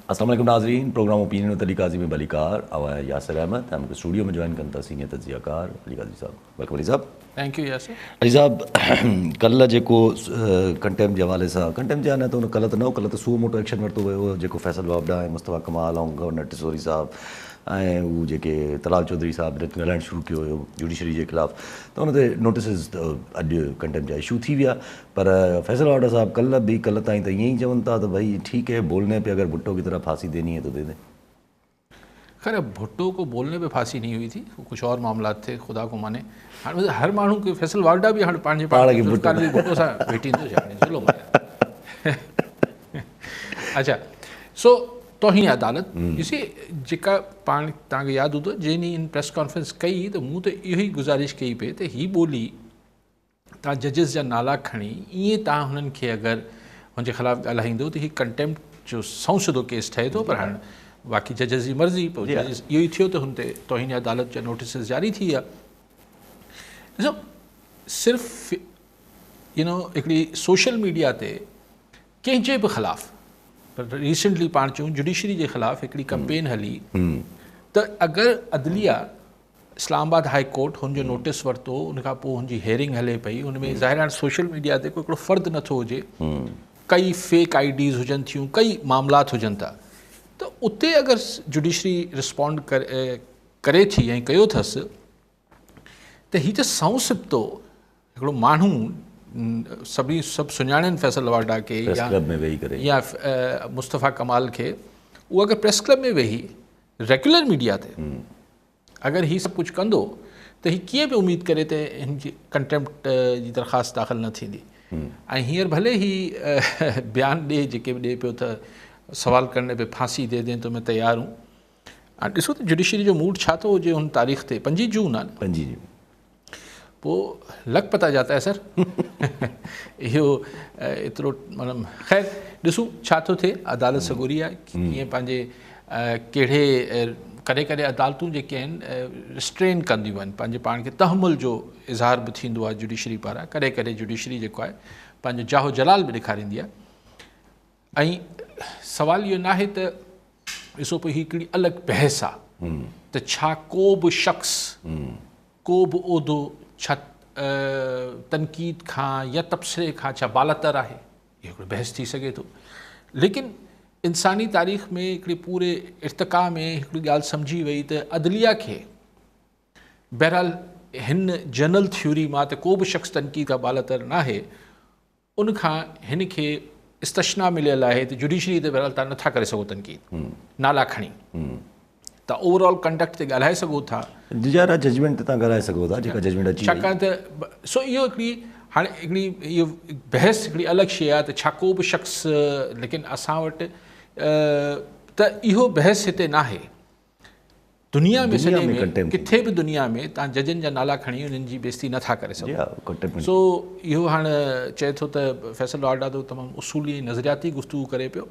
السلام عليڪم ناظرين programme opinion with Ali Qazi ۾ ڀليڪار آئون آهيان ياسر احمد ۽ مونکي اسٽوڊيو ۾ جوائن ڪن ٿا سينيئر تجزيه ڪار علي قاضي صاحب welcome Ali صاحب. Thank you Yasir. Ali صاحب ڪلهه جيڪو ڪنٽيمپٽ جي حوالي سان ڪنٽيمپٽ جا نه ته ان ڪلهه ته نه ڪلهه ته سو موٽو ايڪشن ورتو ويو هو جيڪو فيصل واپڊا ۽ مصطفيٰ ڪمال ۽ گورنر ٽيسوري صاحب ۽ هو جيڪي طلال چوڌري صاحب هنن ڳالهائڻ شروع ڪيو هيو جوڊيشري جي خلاف ته ان تي نوٽيسز اڄ ڪنٽيمپٽ جا اشو ٿي ويا پر فيصل واوڊا صاحب ڪلهه به ڪلهه تائين ته ائين ئي چون ٿا ته ڀئي ٺيڪ هي بولني پي اگر ڀٽو ڪي طرح ڦاسي ديني هي تو the دين. خير اب ڀٽو ڪو بولني پي ڦاسي نهين هئي ٿي ڪجهه اور معاملات ٿي خدا ڪو ماني هاڻي هر ماڻهو کي فيصل واوڊا به هاڻي پنهنجي پاڻ کي ڀٽو ڀٽو سان ڀيٽيندو ڇا هاڻي ظلم آهي اچها سو توهين عدالت يو سي جيڪا پاڻ توهان کي ياد هوندو جنهن ڏينهن ان پريس ڪانفرنس ڪئي ته مون ته اهو ئي گذارش ڪئي پئي ته هي ٻولي توهان ججز جا نالا کڻي ائين توهان هنن کي اگر هن جي خلاف ڳالهائيندو ته هي ڪنٽيمپٽ جو سنئون سڌو ڪيس ٺهي ٿو پر هاڻ باقي ججز جي مرضي پوء ججز اهو ئي ٿيو ته هن تي توهين عدالت جا نوٽيسز جاري ٿي ويا ڏسو صرف يو نو هڪڙي سوشل ميڊيا تي ڪنهن جي به خلاف پر ريسنٽلي پاڻ چئون جڊيشري جي خلاف هڪڙي ڪمپين هلي ته اگر عدليه اسلام آباد هاء ڪورٽ هن جو نوٽيس ورتو ان کان پوء هن جي هيئرنگ هلي پئي ان ۾ ظاهر آهي سوشل ميڊيا تي ڪو هڪڙو فرد نٿو هجي ڪئي فيڪ I Ds هجن ٿيون ڪئي معاملات هجن ٿا ته اتي اگر جڊيشري رسپونڊ ڪري ٿي ۽ ڪيو اٿس ته هي ته سنئون سبتو هڪڙو ماڻهو سڀني سڀ سڃاڻين فيصل واڊا کي يا مصطفيٰ ڪمال کي اهو اگر پريس ڪلب ۾ ويهي ريگيولر ميڊيا تي اگر هي سڀ ڪجهه ڪندو ته هي ڪيئن به اميد ڪري ته هن جي ڪنٽيمپٽ جي درخواست داخل نه ٿيندي ۽ هينئر ڀلي هي بيان ڏي جيڪي به ڏي پيو ته سوال ڪرڻي پي ڦاسي the دين تو مين تيار هون هاڻي ڏسو ته جڊيشري جو موڊ ڇا ٿو هجي هن تاريخ تي پنجين جون آهي نه پنجين جون پوء لڳ پتا جاتا هي سر اهو ايترو مطلب خير ڏسون ڇا ٿو ٿئي عدالت سڳوري آهي ڪيئن پنهنجي ڪهڙي ڪڏهن ڪڏهن عدالتون جيڪي آهن رسٽرين ڪنديون آهن پنهنجي پاڻ کي تحمل جو اظهار به ٿيندو آهي جڊيشري پاران ڪڏهن ڪڏهن جڊيشري جيڪو آهي پنهنجو جاهو جلال به ڏيکاريندي آهي ۽ سوال اهو ناهي ته ڏسو پوء هي هڪڙي الڳ بحث آهي ته ڇا ڪو به شخص ڪو به عهدو ڇا تنقيد کان يا تبصري کان ڇا بالاتر آهي؟ اهو هڪڙو بحث ٿي سگهي ٿو. ليڪن انساني تاريخ ۾ هڪڙي پوري ارتقا ۾ هڪڙي ڳالهه سمجهي وئي ته عدليه کي بهرحال هن جنرل ٿيوري مان ته ڪو به شخص تنقيد کان بالاتر ناهي، ان کان هن کي استثنا مليل آهي ته جڊيشري تي بهرحال توهان نٿا ڪري سگهو تنقيد نالا کڻي توهان اوور آل ڪنڊڪٽ تي ڳالهائي سگهو ٿا. ظاهر آهي ججمينٽ تي توهان ڳالهائي سگهو ٿا جيڪا ججمينٽ اچي وئي. ڇاڪاڻ ته سو اهو هڪڙي هاڻي هڪڙي اهو بحث هڪڙي الڳ شيء آهي ته ڇا ڪو به شخص ليڪن اسان وٽ ته اهو بحث هتي ناهي. دنيا ۾ سڄي ۾ ڪٿي به دنيا ۾ توهان ججن جا نالا کڻي انهن جي بيعزتي نٿا ڪري سگهو سو اهو هاڻ چئي ٿو ته فيصل واڊا ته تمام اصولي ۽ نظرياتي گفتگو ڪري پيو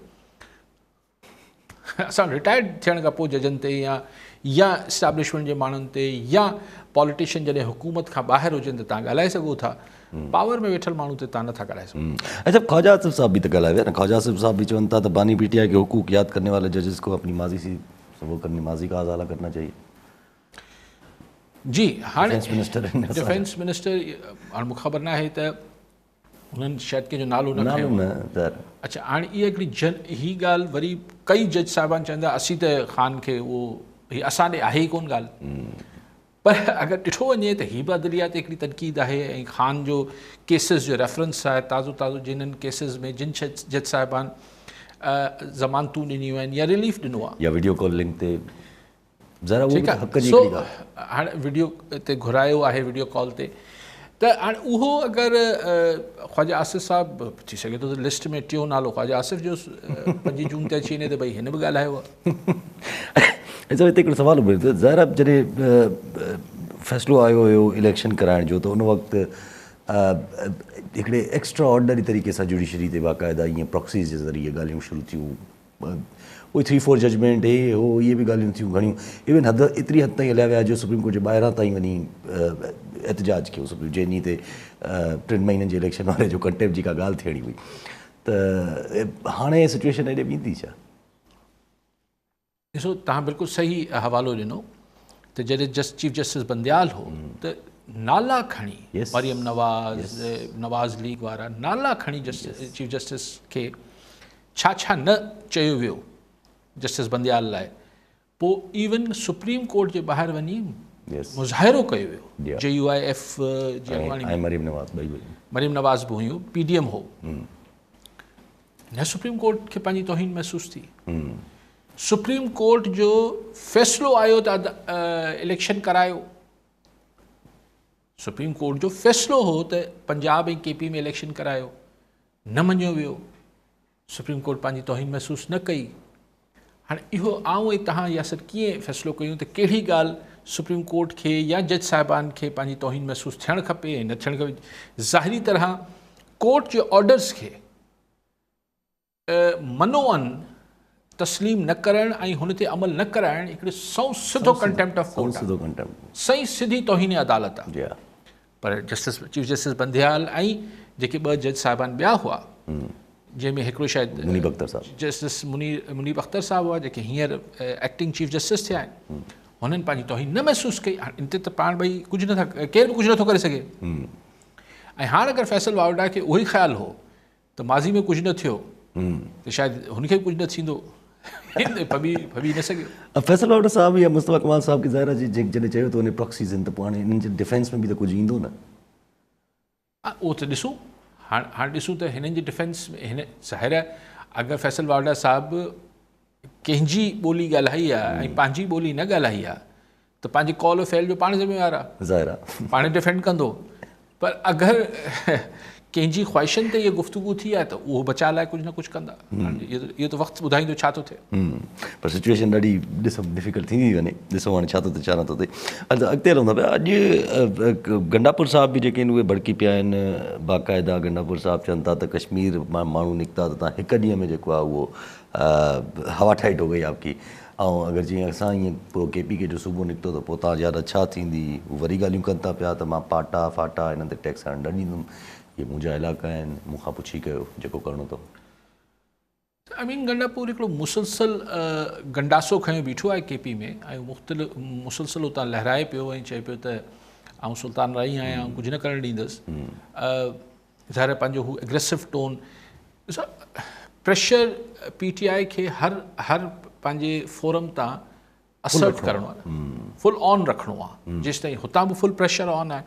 اسان رٽائرڊ ٿيڻ کان پوء ججن تي يا يا اسٽيبلشمينٽ جي ماڻهن تي يا پاليٽيشن جڏهن حڪومت کان ٻاهر هجن ته توهان ڳالهائي سگهو ٿا پاور ۾ ويٺل ماڻهو تي توهان نٿا ڳالهائي سگهو. اچها خواجه آصف صاحب به ته ڳالهائي ويا نه خواجه آصف صاحب به چون ٿا ته باني پي ٽي آء کي حقوق ياد ڪرني والي ججز ڪو اپني ماضي سي وہ ڪرني ماضي کا ازاله ڪرنا چاهيي. جي هاڻي ڊفينس منسٽر هاڻي مونکي خبر ناهي ته انهن شايد ڪنهن جو نالو نه کنيو نه اچها هاڻي اها هڪڙي جن هي ڳالهه وري ڪئي جج صاحبان چوندا اسين ته خان کي اهو هي اسان ڏي آهي ئي ڪون ڳالهه پر اگر ڏٺو وڃي ته هي به عدليه تي هڪڙي تنقيد آهي ۽ خان جو ڪيسز جو ريفرنس آهي تازو تازو جنھن ڪيسز ۾ جن جج صاحبان ضمانتون ڏنيون آهن يا رليف ڏنو آهي يا وڊيو ڪال لنڪ تي ذرا اهو به حق جي هڪڙي ڳالهه هاڻي وڊيو تي گهرايو آهي وڊيو ڪال تي ته هاڻي اهو اگر خواجه آصف صاحب ٿي سگهي ٿو ته لسٽ ۾ ٽيون نالو خواجه آصف جو پنجين جون تي اچي وڃي ته ڀئي هن به ڳالهايو آهي. صاحب هتي هڪڙو سوال اڀري ٿو ظاهر آهي جڏهن فيصلو آيو هيو اليڪشن ڪرائڻ جو ته ان وقت هڪڙي ايڪسٽرا آرڊنري طريقي سان جوڊيشري تي باقاعده ائين پراڪسيز جي ذريعي ڳالهيون شروع ٿيون اهي ٿري فور ججمينٽ هي هو اهي به ڳالهيون ٿيون گهڻيون ايون حد ايتري حد تائين هليا ويا جو سپريم ڪورٽ جي ٻاهران تائين وڃي احتجاج ڪيو سپريم جنهن ڏينهن تي ٽن مهينن جي اليڪشن واري جو ڪنٽيمپٽ جي ڪا ڳالهه ٿيڻي هئي ته هاڻي سچويشن ايڏي ويندي ڇا؟ ڏسو توهان بلڪل صحيح حوالو ڏنو ته جڏهن جس چيف جسٽس بنديال هو ته نالا کڻي مريم نواز نواز ليگ وارا نالا کڻي چيف جسٽس کي ڇا ڇا نه چيو ويو جسٽس بنديال لاء پوء ايون سپريم ڪورٽ جي ٻاهر وڃي مظاهرو ڪيو ويو جي يو I F جي اڳواڻي مريم نواز مريم نواز به هيون پي ڊي ايم هو نه سپريم ڪورٽ کي پنهنجي توهين محسوس ٿي. سپريم ڪورٽ جو فيصلو آيو ته اليڪشن ڪرايو. سپريم ڪورٽ جو فيصلو هو ته پنجاب ۽ ڪي پي ۾ اليڪشن ڪرايو، نه مڃيو ويو. سپريم ڪورٽ پنهنجي توهين محسوس نه ڪئي. هاڻي اهو آئون ۽ توهان ياسر ڪيئن فيصلو ڪيون ته ڪهڙي ڳالهه سپريم ڪورٽ کي يا جج صاحبان کي پنهنجي توهين محسوس ٿيڻ کپي ۽ نه ٿيڻ کپي. ظاهري طرح ڪورٽ جي آرڊرز کي منو ان تسليم نه ڪرڻ ۽ هن تي عمل نه ڪرائڻ هڪڙو سنئون سڌو ڪنٽيمپٽ آف ڪورٽ آهي، سنئين سڌي توهين عدالت آهي. پر جسٽس چيف جسٽس بنديال ۽ جيڪي ٻه جج صاحبان ٻيا هئا جنهن ۾ هڪڙو شايد منيب اختر صاحب جسٽس منيب اختر صاحب هئا جيڪي هينئر ايڪٽنگ چيف جسٽس ٿيا آهن، هنن پنهنجي توهين نه محسوس ڪئي. هاڻي ان تي ته پاڻ ٻئي ڪجهه نٿا، ڪير به ڪجهه نٿو ڪري سگهي. ۽ هاڻ اگر فيصل واوڊا کي اهو ئي خيال هو ته ماضي ۾ ڪجهه نه ٿيو ته شايد هن کي به ڪجهه نه ٿيندو، ڦٻي نه سگهيو. فيصل واوڊا صاحب يا مصطفيٰ ڪمال صاحب کي ظاهر آهي جڏهن چيو ته انهي پراڪسيز آهن ته پوء هاڻي انهن جي ڊفينس ۾ به ته ڪجهه ايندو نه. اهو ته ڏسون، هاڻ ڏسون ته هنن جي ڊفينس ۾ هن ظاهر آهي اگر فيصل واوڊا صاحب ڪنهن جي ٻولي ڳالهائي آهي ۽ پنهنجي ٻولي نه ڳالهائي آهي ته پنهنجي قول و فعل جو پاڻ ذميوار آهي، ظاهر آهي پاڻ ڊفينڊ ڪندو. پر اگر ڪنهن جي خواهشن تي اها گفتگو ٿي آهي ته اهو بچاء لاء ڪجهه نه ڪجهه ڪندا. اهو ته وقت ٻڌائيندو ڇا ٿو ٿئي. پر سچويشن ڏاڍي ڏسو ڊفيڪلٽ ٿيندي ٿي وڃي، ڏسو هاڻي ڇا ٿو ٿئي ڇا نٿو ٿئي. اڇا اڳتي هلون ٿا پيا. اڄ گنڊاپور صاحب به جيڪي آهن اهي ڀڙڪي پيا آهن باقاعده. گنڊاپور صاحب چون ٿا ته ڪشمير مان ماڻهو نڪتا ته تان هڪ ڏينهن ۾ جيڪو آهي اهو هوا ٽائيٽ هو گئي آپ ڪي. ۽ اگر جيئن اسان ائين پورو ڪي پي ڪي جو صوبو نڪتو ته پوء توهان جي حالت ڇا ٿيندي؟ هو وري ڳالهيون ڪن ٿا پيا ته مان پاٽا فاٽا انهن تي ٽيڪس هڻڻ نه ڏيندم، اهي منهنجا علائقا آهن، مون کان پڇي ڪيو جيڪو ڪرڻو اٿو. امين گنڊاپور هڪڙو مسلسل گنڊاسو کنيو بيٺو آهي ڪي پي ۾ ۽ مختلف مسلسل اتان لهرائي پيو ۽ چئي پيو ته آئون سلطان رائي آهيان، آئون ڪجهه نه ڪرڻ ڏيندس. ظاهر آهي پنهنجو هو اگريسو ٽون ڏسو پريشر پي ٽي آء کي هر هر پنهنجي فورم تان اسرٽ ڪرڻو آهي، فل آن رکڻو آهي، جيستائين هتان به فل پريشر آن آهي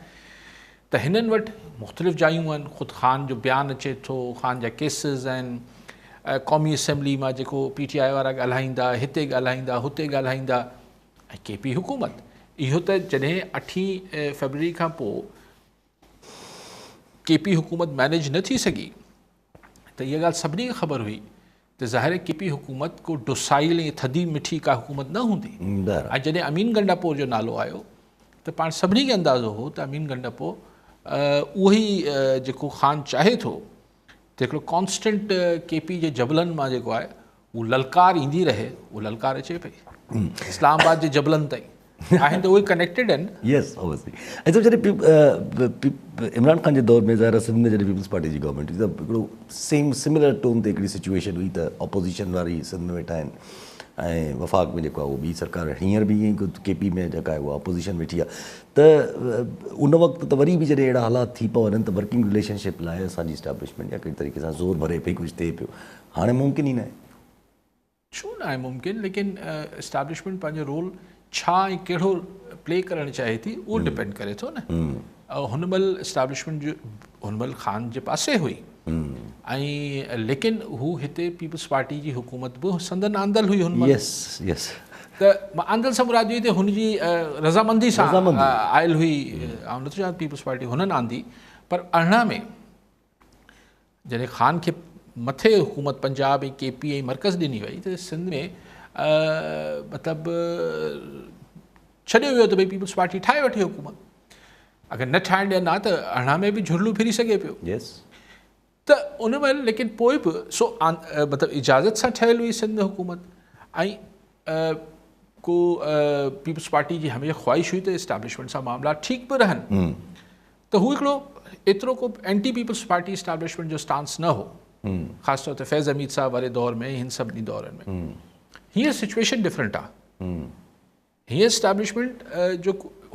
ته هنن وٽ مختلف جايون آهن. خود خان جو بيان اچي ٿو، خان جا ڪيسز آهن، قومي اسيمبلي مان جيڪو پي ٽي آء وارا ڳالهائيندا، هتي ڳالهائيندا، هتي ڳالهائيندا، ۽ ڪي پي حڪومت اهو ته جڏهن اٺين فيبروري کان پوء ڪي پي حڪومت مئنيج نه ٿي سگهي ته اها ڳالهه سڀني کي خبر هئي ته ظاهر ڪي پي حڪومت ڪو ڊوسائل ۽ ٿڌي مٺي ڪا حڪومت نه هوندي. ۽ جڏهن امين گنڊاپور جو نالو آيو ته پاڻ سڀني کي اندازو هو ته امين گنڊاپور اهو ئي جيڪو خان چاهي ٿو ته هڪڙو ڪانسٽنٽ ڪي پي جي جبلن مان جيڪو آهي هو للڪار ايندي رهي، اهو للڪار اچي پئي اسلام آباد جي جبلن تائين آهن ته اهي ڪنيڪٽيڊ آهن. Yes obviously. ۽ سر جڏهن عمران خان جي دور ۾ ظاهر آهي سنڌ ۾ جڏهن پيپلز پارٽي جي گورنمينٽ هئي ته هڪڙو سيم سملر ٽون تي هڪڙي سچويشن هئي ته اپوزيشن واري سنڌ ۾ ويٺا آهن ۽ وفاق ۾ جيڪو آهي اهو ٻي سرڪار هينئر به ائين ئي ڪي پي ۾ جيڪا آهي اها اپوزيشن ويٺي آهي ته ان وقت ته وري به جڏهن اهڙا حالات ٿي پون ته ورڪنگ رليشن شپ لاء اسان جي اسٽيبلشمينٽ يا ڪهڙي طريقي سان زور ڀري پئي ڪجهه ٿئي پيو، هاڻي ممڪن ئي ناهي. ڇو ناهي ممڪن ليڪن اسٽيبلشمينٽ پنهنجو رول ڇا ۽ ڪهڙو پلي ڪرڻ چاهي ٿي اهو ڊپينڊ ڪري ٿو نه. هن مهل اسٽيبلشمينٽ جو هن مهل خان جي پاسي هئي ۽ ليڪن هو هتي پيپلز پارٽي جي حڪومت به سندن آندل هئي هن مهل. Yes yes. ته آندل سان مراد اهو ته هن جي رضامندي سان آيل هئي، آئون نٿو چوان پيپلز پارٽي هنن آندي، پر 18 ۾ جڏهن خان کي مٿي حڪومت پنجاب ۽ ڪي پي ۽ مرڪز ڏني وئي ته سنڌ ۾ مطلب ڇڏيو ويو ته ڀئي پيپلز پارٽي ٺاهي وٺي حڪومت، اگر نه ٺاهڻ ڏين ها ته 18 ۾ به جهرلو ڦري سگهي پيو. ته ان مهل ليڪن پوء به سو مطلب اجازت سان ٺهيل هئي سنڌ ۾ حڪومت ۽ ڪو پيپلز پارٽي جي هميشه خواهش هئي ته اسٽيبلشمينٽ سان معاملا ٺيڪ به رهن ته هو هڪڙو ايترو ڪو اينٽي پيپلز پارٽي اسٽيبلشمينٽ جو اسٽانس نه هو، خاص طور تي فيض حميد صاحب واري دور ۾ هن سڀني دورن ۾. هينئر سچويشن ڊفرنٽ آ. هينئر اسٽيبلشمينٽ جو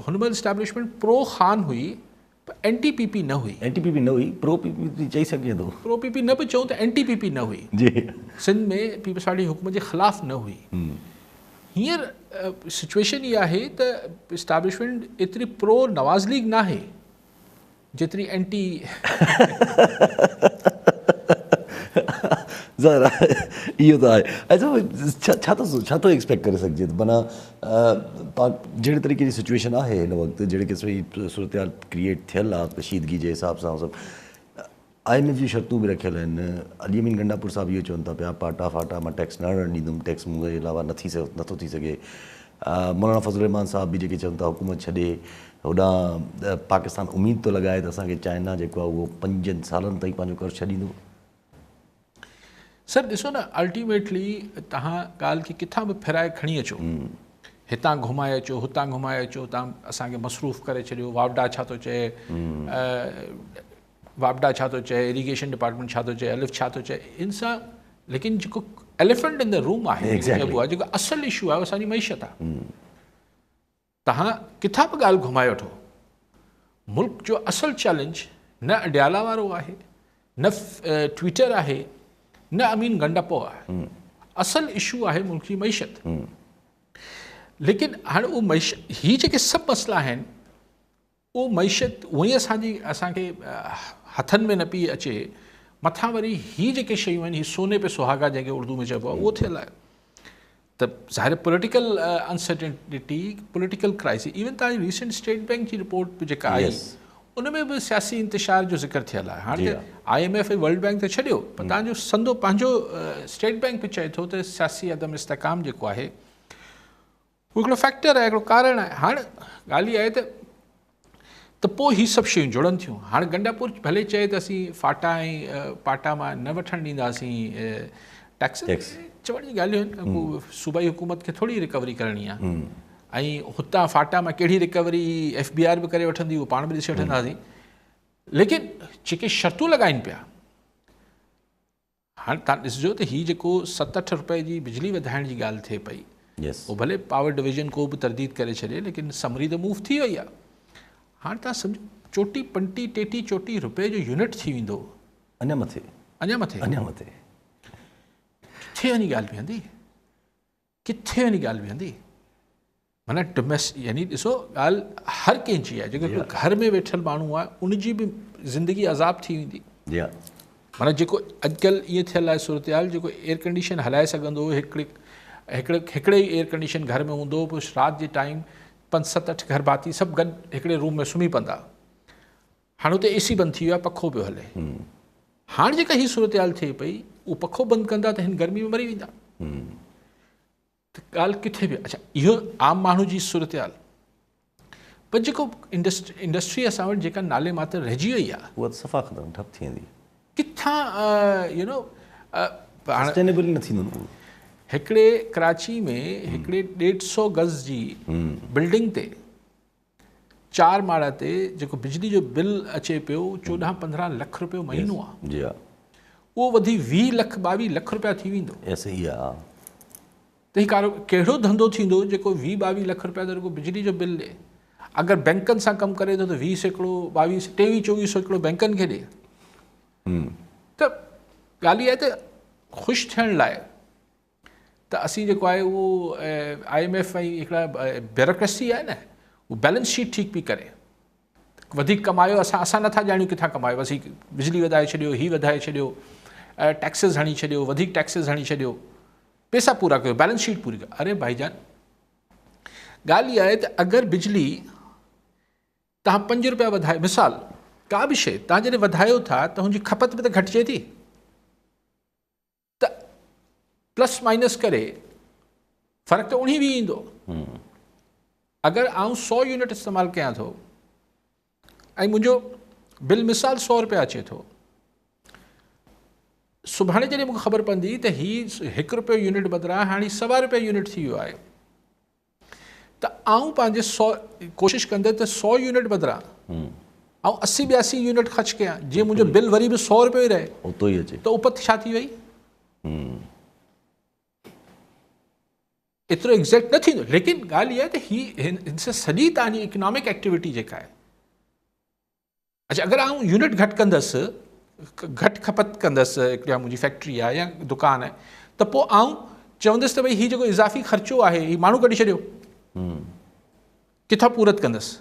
هن مهل اسٽيبلشمينٽ پرو خان هئي پر اينٽي پي پي نه هئي. اينٽي پي پي نه هئي، پرو پي پي به چئي سگهجي ٿو. پرو پي پي نه به چئون ته اينٽي پي پي نه هئي. جي. سنڌ ۾ پيپلز پارٽي حڪومت جي خلاف نه هئي. هينئر سچويشن اها آهي ته اسٽيبلشمينٽ ايتري پرو نواز ليگ ناهي جيتري اينٽي. ظاهر آهي اهو ته آهي. اڇا ڇا ٿو ڇا ٿو ايڪسپيڪٽ ڪري سگهجي ته معنيٰ پاڪ جهڙي طريقي جي سچويشن آهي هن وقت جهڙي قسم جي صورتحال ڪريئيٽ ٿيل آهي ڪشيدگي جي حساب سان سڀ I M F جون شرطون به رکيل آهن علي امين گنڊاپور صاحب اهو چون ٿا پيا پاٽا فاٽا مان ٽيڪس نه هڻڻ ڏيندم ٽيڪس مون جي علاوه نه ٿي نٿو ٿي سگهي مولانا فضل الرحمان صاحب به جيڪي چون ٿا حڪومت ڇڏي هوڏانهن پاڪستان اميد ٿو لڳائي ته اسان کي چائنا جيڪو آهي اهو پنجن سالن تائين پنهنجو قرض ڇڏيندو. سر ڏسو نه الٽيميٽلي توهان ڳالهه کي ڪٿان به ڦيرائي کڻي اچو هتان گهمائي اچو هتان گهمائي اچو توهان اسان کي مصروف ڪري ڇڏيو واپڊا ڇا ٿو چئي واپڊا ڇا ٿو چئي ايريگيشن ڊپارٽمينٽ ڇا ٿو چئي الف ڇا ٿو چئي ان سان ليڪن جيڪو ايليفنٽ ان دا روم آهي چئبو آهي جيڪو اصل اشو آهي اسان جي معيشت آهي توهان ڪٿان به ڳالهه گهمائي وٺو ملڪ جو اصل چئلينج نه اڊيالا وارو آهي نه ٽوئيٽر آهي نه امين گنڊپو آهي اصل اشو آهي ملڪ جي معيشت ليڪن هاڻي اهو معيشت هي جيڪي سڀ مسئلا آهن اهو معيشت هونئن ئي اسان جي اسان کي هٿن ۾ نه پئي اچي مٿان وري هي جيڪي شيون آهن هي سوني پي سهاگا جنهن کي اردو ۾ چئبو آهي اهو ٿيل آهي ته ظاهر پوليٽيڪل انسرٽنٽي پوليٽيڪل ڪرائسس ايون تان ريسنٽ اسٽيٽ بينڪ جي رپورٽ به جيڪا آئي ان ۾ به سياسي انتشار جو ذڪر ٿيل آهي هاڻي ته I M F ۽ world bank ته ڇڏيو پر تان جو سندو پنهنجو اسٽيٽ بينڪ به چئي ٿو ته سياسي عدم استحڪام جيڪو آهي اهو هڪڙو فيڪٽر آهي هڪڙو ڪارڻ آهي هاڻ ڳالهه اها آهي ته ته پوء هي سڀ شيون جڙن ٿيون هاڻ گنڊاپور ڀلي چئي ته اسين فاٽا ۽ پاٽا مان نه وٺڻ ڏينداسين ٽيڪس چوڻ جي ڳالهيون آهن ڪو صوبائي حڪومت کي ٿوري رڪوري ڪرڻي آهي ۽ هتان فاٽا مان ڪهڙي رڪوري ايف بي آر به ڪري وٺندي اهو پاڻ به ڏسي وٺنداسين ليڪن جيڪي شرطون لڳائين پيا هاڻ توهان ڏسجو ته هي جيڪو ست اٺ رپئي جي بجلي وڌائڻ جي ڳالهه ٿئي پئي اهو ڀلي پاور ڊويزن ڪو به ترديد ڪري ڇڏي ليڪن سمري ته موو ٿي وئي آهي هاڻ توهان سمجهو چوٽي پنٽي ٽيٽي چوٽي رپئي جو يونٽ ٿي ويندو اڃا مٿي اڃا مٿي اڃا مٿي ڪٿي وڃي ڳالهه بيهندي ڪٿي وڃي ڳالهه بيهندي معنيٰ ڊوميس يعني ڏسو ڳالهه هر ڪنهن جي آهي جيڪو گهر ۾ ويٺل ماڻهو آهي ان جي به زندگي عذاب ٿي ويندي جي ها معنيٰ جيڪو اڄڪلهه ائين ٿيل آهي صورتحال جيڪو ايئر ڪنڊيشن هلائي سگهندو هو هڪڙي هڪڙي هڪڙي ئي ايئر ڪنڊيشن گهر ۾ هوندو هو پوء رات جي ٽائيم پنج ست اٺ گهر ڀاتي سڀ گڏ هڪڙي روم ۾ سمهي پوندا هاڻي اتي اي سي بند ٿي ويو آهي پکو پيو هلي هاڻ جيڪا هي صورتحال ٿئي پئي اهو پکو بند ڪندا ته هن گرمي ۾ مري ويندا ته ڳالهه ڪٿي به اڇا اهو عام ماڻهو جي صورتحال پر جيڪو انڊسٽري اسان وٽ جيڪا نالي ماتر رهجي وئي آهي اها ته صفا ختم ٺپ ٿي ويندي ڪٿان يو نو سسٽينيبل نه ٿيندو نه هڪڙي ڪراچي ۾ هڪڙي ڏيڍ سو گز جي بلڊنگ تي چار ماڙا تي جيڪو بجلي جو بل اچي پيو 14 15 لک روپيو مهينو آ جي ها اهو وڌي 20 لک 22 لک روپيا ٿي ويندو. اي صحيح آ. ته هي ڪارو ڪهڙو ڌنڌو ٿيندو جيڪو 20 22 لک روپيا ته رڳو بجلي جو بل ڏي. اگر بينڪن سان ڪم ڪري ٿو ته 20% 22 23 24 سيڪڙو بينڪن کي ڏي. ته ڳالهه اها آهي ته خوش ٿيڻ لاء ته اسين جيڪو آهي اهو I M F ۽ هڪڙا بيوروڪريسي آهي نه اهو بيلنس شيٽ ٺيڪ پئي ڪري وڌيڪ ڪمايو اسان اسان نٿا ڄاڻيون ڪٿان ڪمايو بس هي بجلي وڌائي ڇڏيو هي وڌائي ڇڏيو ٽيڪسز هڻي ڇڏيو وڌيڪ ٽيڪسز هڻي ڇڏيو پيسا پورا ڪيو بيلنس شيٽ پوري ڪيو اري ڀائي جان ڳالهه اها آهي ته اگر بجلي توهان پنج روپيا وڌايو مثال ڪا به شيء توهان جڏهن وڌايو ٿا ته هن جي کپت به ته گهٽجي ٿي ته پلس مائنس ڪري فرق ته اڻيهه ويهه ايندو. اگر آئون سو يونٽ استعمال ڪيان ٿو ۽ منهنجو بل مثال سو روپيا اچي ٿو، سڀاڻي جڏهن مونکي خبر پوندي ته هي هڪ روپيو يونٽ بدران هاڻي سوا روپيا يونٽ ٿي ويو آهي ته آئون پنهنجي سو ڪوشش ڪندس ته سو يونٽ بدران آئون اسي ٻياسي يونٽ خرچ ڪيان جيئن منهنجو بل وري به سو روپيو ئي رهي اتو ئي اچي ته اپت ڇا ٿي وئي؟ ايترو ايگزيڪٽ نه ٿيندو ليڪن ڳالهه اها آهي ته هي هن سان سڄي توهان جي اڪنامڪ ايڪٽيوٽي جيڪا آهي اڇا اگر آئون يونٽ گهٽ ڪندس گهٽ کپت ڪندس هڪڙي منهنجي فيڪٽري آهي يا دڪان آهي ته پوء آئون چوندس ته ڀئي هي جيڪو اضافي خرچو آهي هي ماڻهو ڪڍي ڇڏيو ڪٿان پورت ڪندس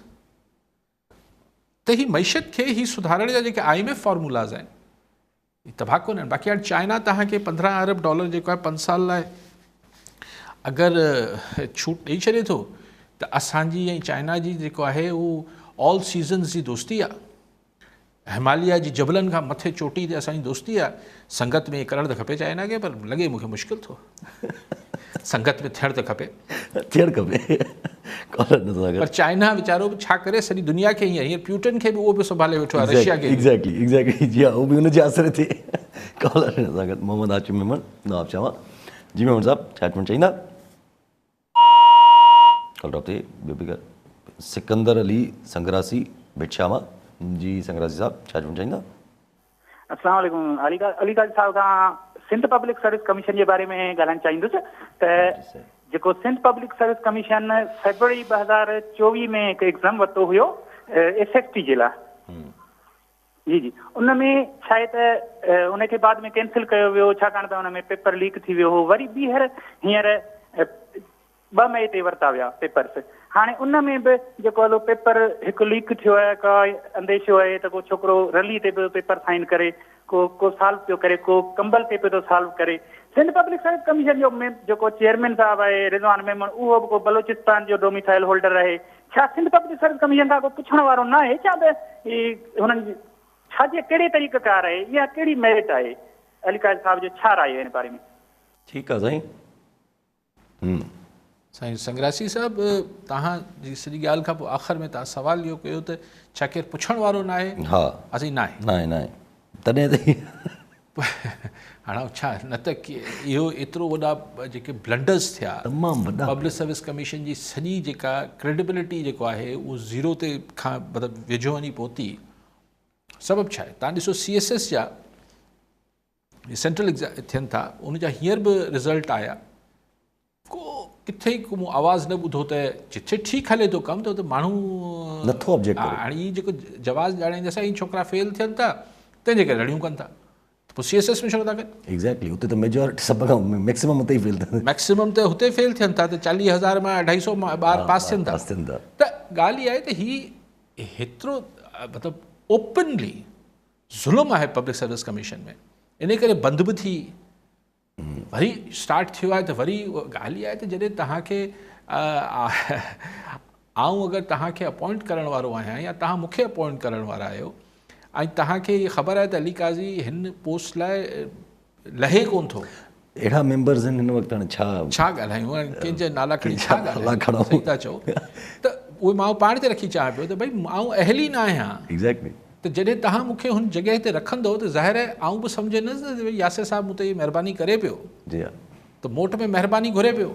ته هي معيشت کي هي سڌارڻ جا جيڪي I M F formulas آهن هي تباهه ڪونهن باقي هاڻي چائنا توهان کي 15 ارب ڊالر جيڪو آهي پنج سال لاء اگر ڇوٽ ڏئي ڇڏي ٿو ته اسان جي ۽ چائنا جي جيڪو آهي اهو آل سيزنز جي دوستي آهي هماليا جي جبلن کان مٿي چوٽي تي اسان جي دوستي آهي سنگت ۾ ڪرڻ ته کپي چائنا کي پر لڳي مونکي مشڪل ٿو سنگت ۾ ٿيڻ ته کپي. ٿيڻ کپي. ڪالر نه ٿو پر چائنا ويچارو به ڇا ڪري سڄي دنيا کي هينئر هينئر پيوٽن کي به اهو به سنڀالي ويٺو آهي رشيا کي ايگزيڪٽلي ايگزيڪٽلي جي ها اهو به ان جي آسري تي ڪالر نه سان گڏ محمد هاشم ميمڻ نواب شاهه مان جي ميمڻ صاحب ڇا چوڻ چاهيندا ڪال ڊراپ ٿي ٻيو به ڪر سڪندر علي سنگراسي ڀٽ شاهه مان جي سنگراسي صاحب ڇا چوڻ چاهيندا السلام عليڪم علي علي قاضي صاحب کان سنڌ پبلڪ سروس ڪميشن جي باري ۾ ڳالهائڻ چاهيندس ته جيڪو Sindh public service commission February 2024 ۾ هڪ ايگزام ورتو هيو ايس ايس ٽي جي لاء جي جي ان ۾ ڇا آهي ته ان کي بعد ۾ ڪينسل ڪيو ويو ڇاڪاڻ ته ان ۾ پيپر ليڪ ٿي ويو هو وري ٻيهر هينئر 2 مئي تي ورتا ويا پيپرس هاڻي ان ۾ به جيڪو هلو پيپر هڪ ليڪ ٿيو آهي ڪا انديشو آهي ته ڪو ڇوڪرو رلي تي به پيپر سائن ڪري ڪو ڪو سالو پيو ڪري ڪو ڪمبل تي پيو ٿو سالو ڪري سنڌ پبلڪ سروس ڪميشن جو جيڪو چيئرمين صاحب آهي رضوان ميمڻ اهو به ڪو بلوچستان جو ڊوميسائل هولڊر آهي ڇا سنڌ پبلڪ سروس ڪميشن کان ڪو پڇڻ وارو نه آهي ڇا ته هنن ڇا جي ڪهڙي طريقه ڪار آهي اها ڪهڙي ميرٽ آهي علي قاضي صاحب جو ڇا راء آهي ان باري ۾؟ ٺيڪ آهي سائين. سائين سنگراسي صاحب توهان جي سڄي ڳالهه کان پوء آخر ۾ توهان سوال اهو ڪيو ته ڇا ڪير پڇڻ وارو ناهي؟ ها اسين ناهي ناهي ناهي تڏهن ته هاڻي ڇا نه ته اهو ايترو وڏا جيڪي بلنڊرز ٿيا تمام وڏا پبلڪ سروس ڪميشن جي سڄي جيڪا ڪريڊبلٽي جيڪو آهي اهو زيرو تي کان مطلب ويجهو وڃي پهتي سبب ڇا آهي توهان ڏسو سي ايس ايس جا سينٽرل ايگزام ٿين ٿا ان جا هينئر به رزلٽ آيا ڪو ڪٿي ڪو مون آواز نه ٻڌو ته جٿي ٺيڪ هلي ٿو ڪم ته اتي ماڻهو نٿو آبجيڪٽ ڪري هاڻي هي جيڪو جواز ڄاڻائيندا سائين ڇوڪرا فيل ٿين ٿا تنهن جي ڪري رڙيون ڪن ٿا ته پوء سي ايس ايس ۾ ڇو نٿا ڪن ايگزيڪٽلي اتي ته ميجورٽي سڀ کان ميڪسيمم اتي ئي فيل ٿين ميڪسيمم ته هتي فيل ٿين ٿا ته 40 هزار مان 250 ٻار پاس ٿين ٿا ته ڳالهه اها آهي ته هي هيترو مطلب اوپنلي ظلم آهي پبلڪ سروس ڪميشن ۾ انهي ڪري بند به ٿي وري اسٽارٽ ٿيو آهي ته وري ڳالهه اها آهي ته جڏهن توهان کي آئون اگر توهان کي اپوائنٽ ڪرڻ وارو آهيان يا توهان مون کي اپوائنٽ ڪرڻ وارا آهيو ۽ توهان کي اها خبر آهي ته علي قاضي هن پوسٽ لاء لهي ڪون ٿو. اهڙا ميمبرز آهن هن وقت هاڻي ڇا. ڇا ڳالهايون هاڻي ڪنهن جا نالا کڻي ڇا ڳالهايون صحيح ٿا چئو ته اهي مان پاڻ تي رکي چوان پيو ته ڀئي آئون اهل ئي نه آهيان. ايگزيڪٽلي. ته جڏهن توهان مون کي هن جڳهه تي رکندو ته ظاهر آهي آئون به سمجهندس نه ته ياسر صاحب مون تي مهرباني ڪري پيو. جي ها. ته موٽ ۾ مهرباني گهري پيو.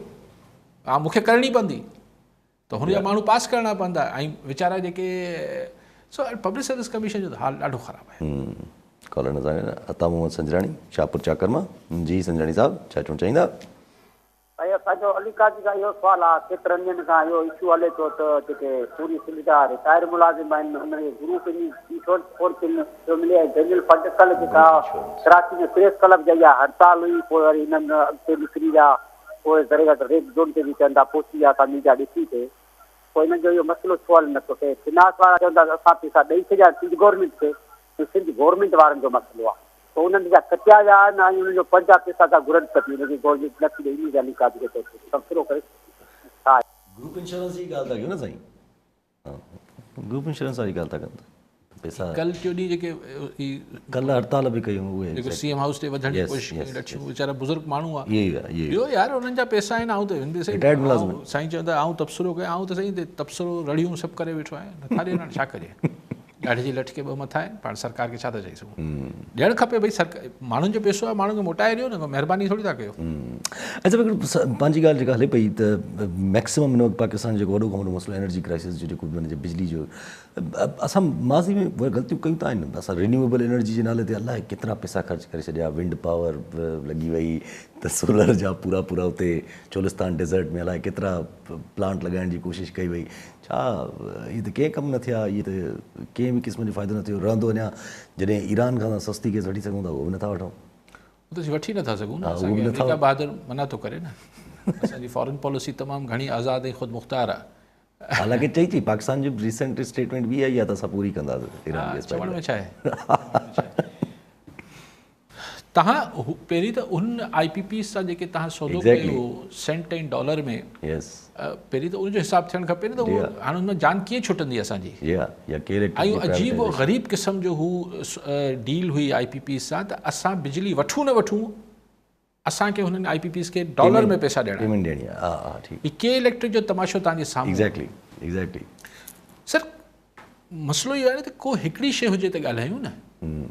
ها مون کي ڪرڻي پوندي. ته هن جا ماڻهو پاس ڪرڻا پوندا ۽ ويچارا جيڪي سو پبلڪ سروس ڪميشن جو ته حال ڏاڍو خراب آهي. ڪالر نظر عطا محمد سنجراڻي شاهپور چاڪر مان جي سنجراڻي صاحب ڇا چوڻ چاهيندا. سائين اسان جو علي قاضي کان اهو سوال آ ڪيترن ڏينهن کان اهو اشو هلي ٿو ته جيڪي پوري سنڌ جا رٽائرڊ ملازم آهن انهن کي گروپ انشورنس ڪونه پيو ملي ۽ جنرل فنڊ ڪلهه جيڪا ڪراچي ۾ پريس ڪلب جا اها هڙتال هئي پوء وري انهن اڳتي نڪري ويا پوء ذري گهٽ ريڊ زون تي به چون ٿا پهچي ويا اسان ميڊيا ڏٺي ٿي پوء انهن جو اهو مسئلو ڇو حل نٿو ٿئي فنانس وارا چون ٿا ته اسان پيسا ڏئي ڇڏيا آهن سنڌ گورنمينٽ کي هي سنڌ گورنمينٽ وارن جو مسئلو آهي پوء انهن جا ڪٽيا ويا آهن ۽ انهن جو پنهنجا پيسا ٿا گهرن ته به انهن کي گورنمينٽ نٿي ڏئي انهي ڳالهه قاضي کي چئو ٿو تبصرو ڪري ڇا آهي. گروپ انشورنس جي ڳالهه ٿا ڪيو نه سائين. گروپ انشورنس واري ڳالهه ٿا ڪن ته پئسا. ڪل ٽيون ڏينهن جيڪي هي. ڪل هڙتال به ڪئي اهي. جيڪو سي ايم هائوس تي وڌڻ جي ڪوشش ڪئي لڇيون ويچارا بزرگ ماڻهو آ. اهي اهي. ٻيو يار انهن جا پئسا آهن آئون ته رٽائرڊ ملازم. سائين چون ٿا آئون تبصرو ڪيان آئون ته سائين تبصرو رڙيون سڀ ڪري ويٺو آهيان نٿا ڏين هاڻي ڇا ڪجي. ڏاڍي جي لٺ کي ٻه مٿا آهن، پاڻ سرڪار کي ڇا ٿا چئي سگهون. ڏيڻ کپي ڀئي سرڪار ماڻهن جو پئسو آهي، ماڻهن کي موٽائي ڏيو نه، مهرباني ٿوري ٿا ڪيو. اچا هڪڙو پنهنجي ڳالهه جيڪا هلي پئي ته ميڪسيمم هن وقت پاڪستان جو جيڪو وڏو کان وڏو مسئلو انرجي ڪرائسس جو جيڪو معنيٰ بجلي جو اسان ماضي ۾ غلطيون ڪيون ته آهن، اسان رينيوئيبل انرجي جي نالي تي الائي ڪيترا پئسا خرچ ڪري ڇڏيا، ونڊ پاور لڳي وئي ته سولر جا پورا پورا اتي چولستان ڊيزرٽ ۾ الائي ڪيترا پلانٽ لڳائڻ جي ڪوشش ڪئي وئي، ڇا اهي ته ڪنهن ڪم نه ٿيا، اهي ته ڪنهن به قسم جو فائدو نه ٿيو، رهندو اڃا جڏهن ايران کان اسان سستي گئس وٺي سگهون ٿا اهو به نٿا وٺون. اهو ته اسين وٺي نٿا سگهون نه، اسان کي آمريڪا بهادر منع ٿو ڪري نه، اسان جي فارن پاليسي تمام گهڻي آزاد ۽ خودمختار آهي. حالانڪه چئي ٿي پاڪستان جي ريسنٽ اسٽيٽمينٽ به اها ئي آهي ته اسان پوري ڪنداسين ايران گئس چوڻ ۾ ڇا آهي. توهان پهرين ته ان آء پي پيز سان جيڪي توهان سودو ڪيو هو سينٽ ۽ ڊالر ۾ پهرين ته ان جو حساب ٿيڻ کپي نه ته اهو هاڻي ان مان جان ڪيئن ڇٽندي اسان جي. ۽ عجيب و غريب قسم جو هو ڊيل هئي آء پي پيز سان ته اسان بجلي وٺون نه وٺون اسان کي هنن آء پي پيز کي ڊالر ۾ پئسا ڏيڻا آهن. هي ڪي اليڪٽرڪ جو تماشو توهان جي سامهون. سر مسئلو اهو آهي نه ته ڪو هڪڙي شيء هجي ته ڳالهايون نه،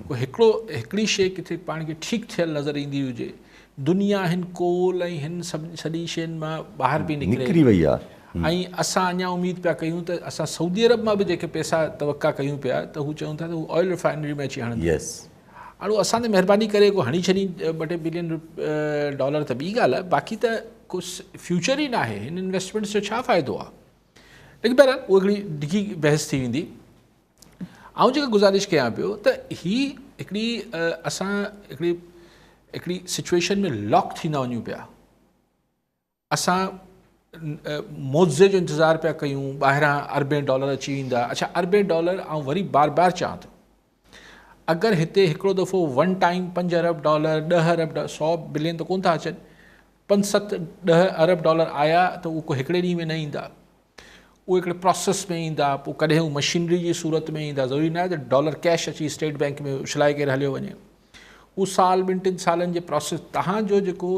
ڪو هڪڙو هڪڙي شيء ڪٿي پاڻ کي ٺيڪ ٿيل نظر ايندي هجي. دنيا هن ڪول ۽ هن سڀ سڄي شين مان ٻاهر پئي نڪري نڪري وئي آهي ۽ اسان اڃا اميد پيا ڪيون ته اسان سعودي عرب مان به جيڪي پئسا توقع ڪيون پيا ته هو چون ٿا ته هو آئل ريفائنري ۾ اچي هڻندا. هاڻ هو اسان تي مهرباني ڪري ڪو هڻي ڇڏين ٻه ٽي بلين ڊالر ته ٻي ڳالهه آهي، باقي ته ڪو فيوچر ئي ناهي، هن انويسٽمينٽس جو ڇا فائدو آهي. ليڪن بهرحال اهو هڪڙي ڊگهي بحث ٿي ويندي. آئون جيڪا گذارش ڪيان پيو ته هي هڪڙي اسان هڪڙي هڪڙي سچويشن ۾ لاڪ ٿيندا وڃون پيا. اسان معجزي جو انتظار پيا ڪيون، ٻاهران اربين ڊالر اچي ويندا. اڇا اربين ڊالر آئون وري بار بار چوان ٿو، اگر هتي هڪڙو دفعو ون ٽائيم 5 ارب ڊالر، 10 ارب ڊالر، 100 بلين ته ڪونه ٿا اچن، 5 7 10 ارب ڊالر آيا ته اهو ڪو هڪڙي ڏينهن ۾ نه ايندا، اهي هڪڙي پراسيس ۾ ايندا، پوء ڪڏهن هو مشينري جي صورت ۾ ايندا. ضروري نه آهي ته ڊالر ڪيش اچي اسٽيٽ بئنڪ ۾ اڇلائي ڪري هليو وڃي. اهو سال ٻن ٽن سالن جي پراسيس، تهان جو جيڪو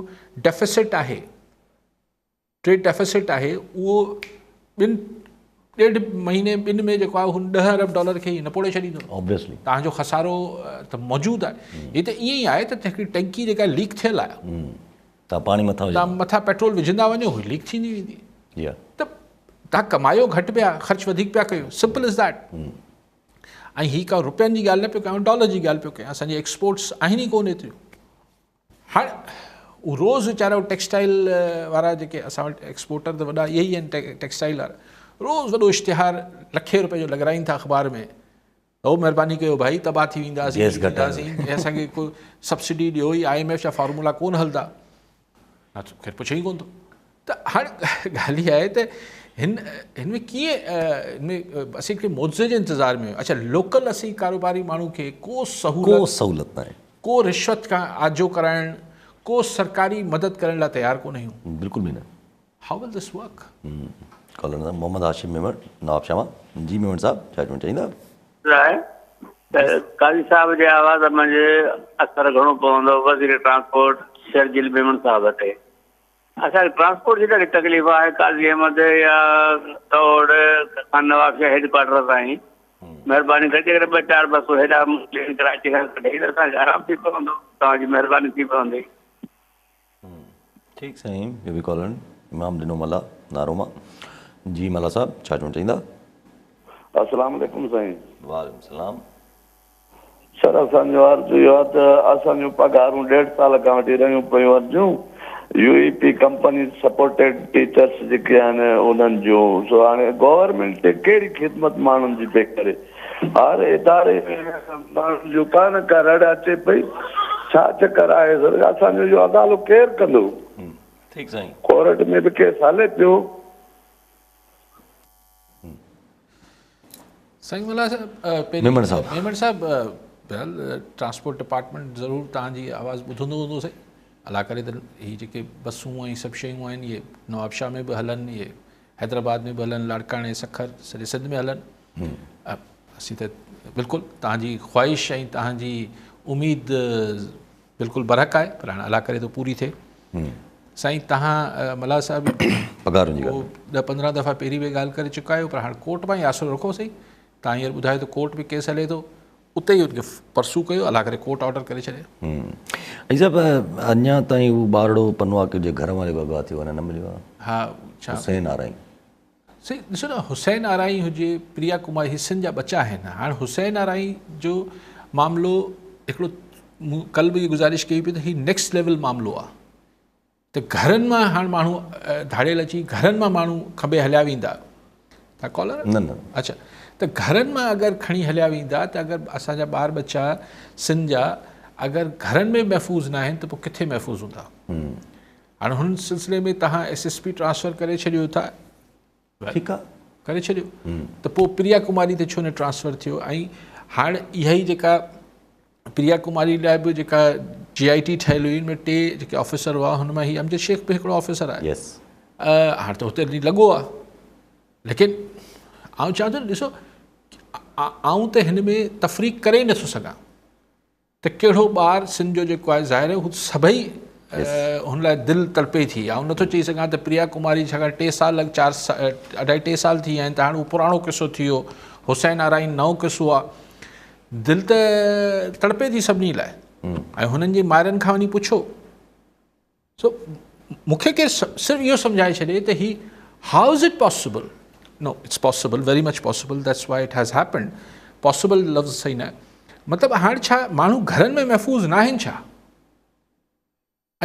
ڊيفيسٽ آهي، ٽريڊ ڊيفيسٽ آهي، اهو ٻن ڏيڍ مهيني ٻن ۾ جيڪو آهي هن 10 ارب ڊالر کي نپوڙي ڇڏيندو. Obviously. تهان جو خسارو ته موجود آهي. هي ته ائين ئي آهي ته هڪڙي ٽينڪي جيڪا ليڪ ٿيل آهي، تهان پاڻي مٿان وجهندا، تهان مٿان پيٽرول وجهندا وڃو، هو ليڪ ٿيندي ويندي. ته تهان ڪمايو گهٽ پيا، خرچ وڌيڪ پيا ڪيو، سمپل از that. ۽ هي ڪا روپين جي ڳالهه نه پيو ڪيان، ڊالر جي ڳالهه پيو ڪيان. اسان جي ايڪسپورٽس آهن ئي ڪونه ايتريون. هاڻ هو روز ويچارا ٽيڪسٽائل وارا جيڪي اسان وٽ ايڪسپورٽر ته وڏا اهي ئي آهن ٽيڪسٽائل وارا، روز وڏو اشتهار لکين روپين جو لڳرائين ٿا اخبار ۾ هو مهرباني ڪيو ڀائي تباهه ٿي وينداسين، وينداسين، اسان کي ڪو سبسڊي ڏيو، هي I M F جا فارمولا ڪونه هلندا. نه ته خير پڇي ئي ڪونه ٿو. ته هاڻ ڳالهه اها آهي ته هن هن ۾ ڪيئن هن ۾ اسين هڪڙي معجزي جي انتظار ۾ آهيون. اڇا لوڪل اسين ڪاروباري ماڻهو کي ڪو سهولت، ڪو سهولت ناهي، ڪو رشوت کان آجو ڪرائڻ، ڪو سرڪاري مدد ڪرڻ لاء تيار ڪونه آهيون. بلڪل به نه. How will this work? Caller صاحب محمد هاشم ميمڻ نواب شاهه مان. جي ميمڻ صاحب ڇا چوڻ چاهيندا؟ لاء ته قاضي صاحب جي آواز منجهه اثر گهڻو پوندو وزير ٽرانسپورٽ شرجيل ميمڻ صاحب تي. اسان کي ٽرانسپورٽ جي ڏاڍي تڪليف آهي قاضي احمد يا دوڙ کان نواب شاهه هيڊ ڪوارٽر تائين مهرباني ڪري جيڪڏهن ٻه چار بسون هيڏانهن موڪلين ڪراچي کان ڪڍي ته اسان کي آرام ٿي پوندو توهان جي مهرباني ٿي پوندي. ٺيڪ سائين ٻيو به ڪالر امام ڏنو ملاح نارو مان. جي ملاح صاحب ڇا چوڻ چاهيندا. السلام عليڪم سائين. وعليڪم السلام. سر اسان جو عرض اهو آهي ته اسان جون پگهارون ڏيڍ سال کان وٺي رهيون پيون عرضيون U E P company supported teachers جيڪي آهن انهن جون سو هاڻي گورنمينٽ ڪهڙي خدمت ماڻهن جي پئي ڪري هر اداري ۾ ماڻهن جو ڪا نه ڪا رڙ اچي پئي ڇا چڪر آهي سر اسان جو اهو ازالو ڪير ڪندو ٺيڪ سائين. ڪورٽ ۾ به ڪيس هلي پيو. سائين ملاح صاحب ميمڻ صاحب ميمڻ صاحب بهرحال ٽرانسپورٽ ڊپارٽمينٽ ضرور توهان جي آواز ٻڌندو هوندو سائين الله ڪري ته هي جيڪي بسون ۽ سڀ شيون آهن اهي نوابشاهه ۾ به هلن اهي حيدرآباد ۾ به هلن لاڙڪاڻي سکر سڄي سنڌ ۾ هلن اسين ته بلڪل توهان جي خواهش ۽ توهان جي اميد بلڪل برحق آهي پر هاڻي الله ڪري ته پوري ٿئي. سائين توهان ملاح صاحب پگهارن جي ڳالهه 10 15 دفعا پهرين به ڳالهه ڪري چڪا آهيو پر هاڻي ڪورٽ مان ئي آسرو رکو سائين. توهان هينئر ٻڌايو ته ڪورٽ ۾ ڪيس هلي ٿو اتي ئي ان کي پرسو ڪيو الله ڪري ڪورٽ آرڊر ڪري ڇڏي. علي صاحب اڃا تائين هو ٻارڙو پنوعاقل جي گهر مان جيڪو اغوا ٿيو اڃا نه مليو آهي. ها ڇا حسين آرائين. سائين ڏسو نه حسين آرائين هجي پريا ڪماري هي سنڌ جا ٻچا آهن هاڻ حسين آرائين جو معاملو هڪڙو مون ڪل به گذارش ڪئي پئي ته هي نيڪسٽ ليول معاملو آهي ته گهرن مان هاڻ ماڻهو ڌاڙيل اچي گهرن مان ماڻهو کنڀي هليا ويندا تا ڪالر نه نه اچها ته گهرن مان اگر کڻي هليا ويندا ته اگر اسان جا ٻار ٻچا سنڌ جا اگر گهرن ۾ محفوظ نه آهن ته پوء ڪٿي محفوظ هوندا؟ هاڻ هن سلسلي ۾ توهان ايس ايس پي ٽرانسفر ڪري ڇڏيو ٿا ٺيڪ آ ڪري ڇڏيو ته پوء پريا ڪماري تي ڇو نه ٽرانسفر ٿيو ۽ هاڻ اها ئي جيڪا پريا ڪماري لاء به جيڪا جي آء ٽي ٺهيل هئي ان ۾ ٽي جيڪي آفيسر هئا هن مان هي امجد شيخ به هڪڙو آفيسر آهي يس هاڻ ته هتي لڳو آ ليڪن آئون چوان ٿو ڏسو آئون ته هن ۾ تفريق ڪري نٿو سگهان ته ڪهڙو ٻار سنڌ جو جيڪو آهي ظاهر آهي هو سڀئي هن لاء دل تڙپي ٿي. آئون نٿو چئي سگهان ته پريا ڪماري ڇاڪاڻ ٽي سال اڳ چار اڍائي ٽي سال ٿي ويا آهن ته هاڻ اهو پراڻو قصو ٿي ويو. حسين آرائين نئون قصو آهي. دل ته تڙپي ٿي سڀني لاء ۽ هنن جي مائرن کان وڃي پڇو. سو مون کي ڪير صرف اهو سمجهائي ڇڏي ته هي how is it possible no it's possible very much possible that's why it has happened possible لفظ صحيح نه مطلب هاڻ ڇا ماڻهو گهرن ۾ محفوظ نه آهن ڇا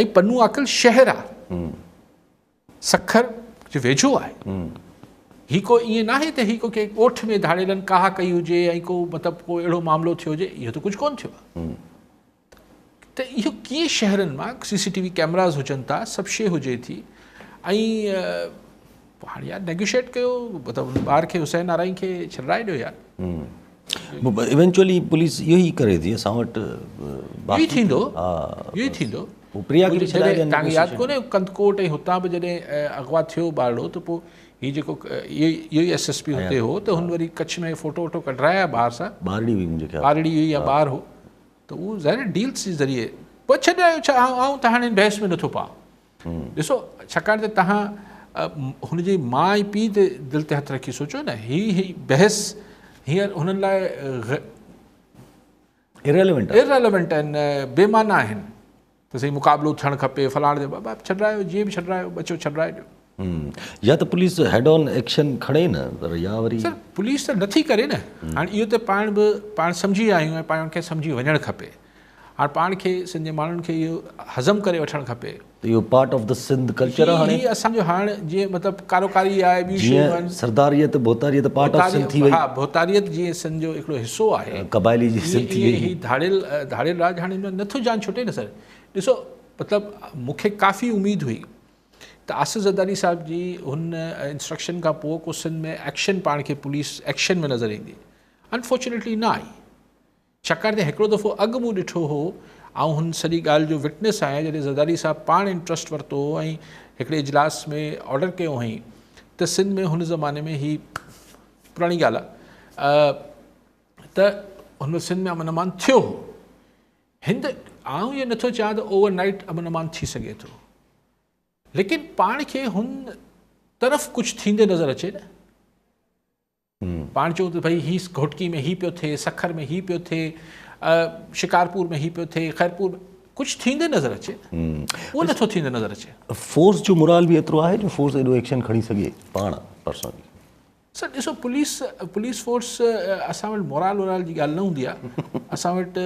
۽ پنو عاقل شهر آ سکر جي ويجهو آهي هي ڪو ائين ناهي ته هي ڪو ڪنهن ڳوٺ ۾ ڌاڙيلن ڪاهه ڪئي هجي ۽ ڪو مطلب ڪو اهڙو معاملو ٿيو هجي اهو ته ڪجهه ڪونه ٿيو آهي ته اهو ڪيئن شهرن مان سي سي ٽي وي ڪيمراز هجن ٿا سڀ شي هجي ٿي ۽ هاڻي يار نيگوشيٽ ڪيو مطلب ان ٻار کي حسين آرائين کي ڇڏرائي ڏيو يار. ايونچوئلي پوليس اهو ئي ڪري ٿي اسان وٽ اهو ئي ٿيندو اهو ئي ٿيندو پريا کي ڇڏائي ڏين تانکي ياد ڪونهي ڪنڌڪوٽ ۽ هتان به جڏهن اغوا ٿيو ٻارڙو ته پوء هي جيڪو اهو ئي ايس ايس پي هتي هو ته هن وري ڪڇ ۾ فوٽو ووٽو ڪڍرايا ٻار سان ٻارڙي هئي منهنجي خيال ٻارڙي هئي يا ٻار هو ته اهو ظاهر آهي ڊيلز جي ذريعي پوء ڇڏايو ڇا آئون ته هاڻي بحث ۾ نٿو پوان ڏسو ڇاڪاڻ ته تهان هن جي ماء ۽ پيء تي دل تي هٿ رکي سوچو نه هي هي بحث هينئر هنن لاء اريليونٽ اريليونٽ آهن بي معنيٰ آهن ته سائين مقابلو ٿيڻ کپي فلاڻ تي بابا ڇڏرايو جيئن به ڇڏرايو ٻچو ڇڏرائي ڏيو. يا ته پوليس هيڊ آن ايڪشن کڻي نه پر يا وري. سر پوليس ته نٿي ڪري نه هاڻ اهو ته پاڻ به پاڻ سمجهي ويا آهيون ۽ پاڻ کي سمجهي وڃڻ کپي هاڻ پاڻ کي سنڌ جي ماڻهن کي اهو هضم ڪري وٺڻ کپي. ته اهو part of the Sindh culture آهي هاڻي. هي اسان جو هاڻ جيئن مطلب ڪاروڪاري آهي ٻيون شيون آهن. جيئن سرداريت ڀوتاريت پارٽ آف سنڌ ٿي وئي. ها ڀوتاريت جيئن سنڌ جو هڪڙو حصو آهي. قبائلي جي سنڌ ٿي وئي. هي ڌاڙيل ڌاڙيل راڄ هاڻي نٿو جان ڇٽي نه سر ڏسو مطلب مون کي ڪافي اميد هئي ته آصف زرداري صاحب جي هن انسٽرڪشن کان پوء ڪو سنڌ ۾ ايڪشن پاڻ کي پوليس ايڪشن ۾ نظر ايندي انفارچونيٽلي نه آئي ڇاڪاڻ ته هڪڙو دفعو اڳ مون ڏٺو هو آئون هن سڄي ڳالهه جو وٽنس آهيان جڏهن زرداري صاحب پاڻ انٽرسٽ ورتو هو ۽ هڪڙي اجلاس ۾ آرڊر ڪيو هئائين ته سنڌ ۾ هن زماني ۾ هي پراڻي ڳالهه آهي ته هن وقت سنڌ ۾ امن امان ٿيو هو هند آئون اهو نٿو چاهيان ته اوور نائيٽ امن امان ٿي سگهي ٿو ليڪن پاڻ کي هن طرف ڪجهه ٿيندي نظر اچي نه پاڻ چئون ته ڀئي هي گهوٽڪي ۾ هي پيو ٿئي سکر ۾ هي پيو ٿئي شڪارپور ۾ هي پيو ٿئي خيرپور ۾ ڪجهه ٿيندي نظر اچي اهو نٿو ٿيندي نظر اچي. فورس جو مورال به ايترو آهي جو فورس ايڏو ايڪشن کڻي سگهي پاڻ پرسنلي. سر ڏسو پوليس پوليس فورس اسان وٽ مورال وورال جي ڳالهه نه هوندي آهي اسان وٽ